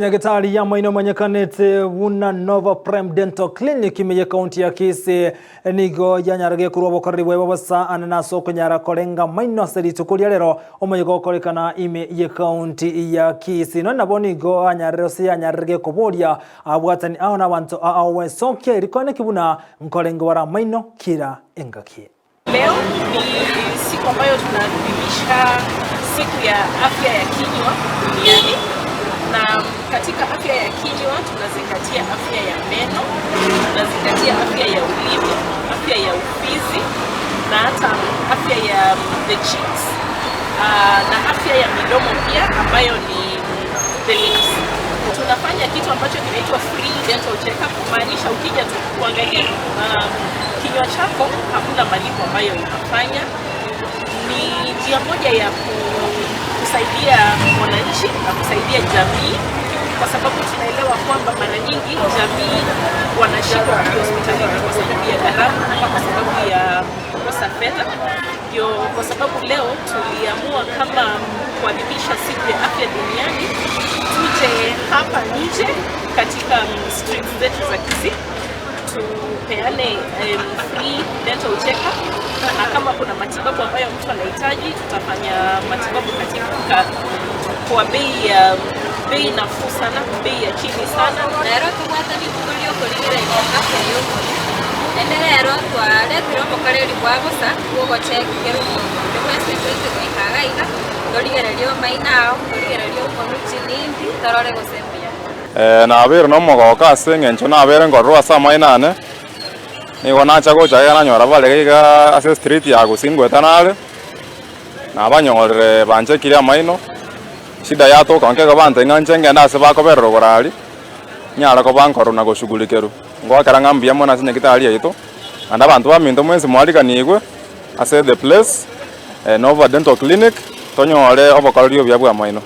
Nyagetari ya maino manyekanete buna Nova Prime Dental Clinic ime ye county ya Kisii nigo yanyarage kurwa bokoreri bwe bosa ananaso kunyara korenga maino ase rituko ria rero omonye gokorekana ime ye county ya Kisii. No nabo nigo anyarire ase yanyarire koboria abwatani ao n'abanto ao wesokia erikone kibuna nkorenga bara maino kira engaki. Leo ni siku ambayo tunaadhimisha siku ya afya ya kinywa duniani, na katika afya ya kinywa tunazingatia afya ya meno, tunazingatia afya ya ulimi, afya ya ufizi na hata afya ya the cheeks, na afya ya midomo pia ambayo ni the lips. Tunafanya kitu ambacho kinaitwa free dental checkup, kumaanisha ukija tu kuangalia kinywa chako hakuna malipo ambayo unafanya. Ni njia moja ya kusaidia wananchi na kusaidia jamii, kwa sababu tunaelewa kwamba mara nyingi jamii wanashindwa kuja hospitalini kwa sababu ya gharama ama kwa sababu ya kukosa fedha. Ndio kwa sababu leo tuliamua kama kuadhimisha siku ya afya duniani, tuje hapa nje katika streets zetu za Kisii tupeane free dental checkup, na kama kuna matibabu ambayo mtu anahitaji tutafanya matibabu katika kwa bei nafuu sana, bei ya chini sana. Rero tubwatani tukulio kurigereria afya y'omubiri ende rero twaretire obokoreri bwa bosa bwogochekera omonto onde bwensi twete goikaga iga torigereria omaino ao torigereria omonu chinindi torore gose mbuya. Nabere nomogoka ase eng'encho nabere nkorora ase amaino ane nigo nacha gocha iga nanyora bare iga ase street ya Gusii ngweta nare nabanyorire banchekire amaino shida yatoka nkego bante ng'a nche ngende ase bakoberera ogorari nyara koba nkoro na goshughulikerwa ngwakera ng'a mbuya mono ase nyagetari yaito naende abanto baminto mwensi mwariganigwe ase the place, Nova Dental Clinic tonyore obokoreri obuya bwa amaino.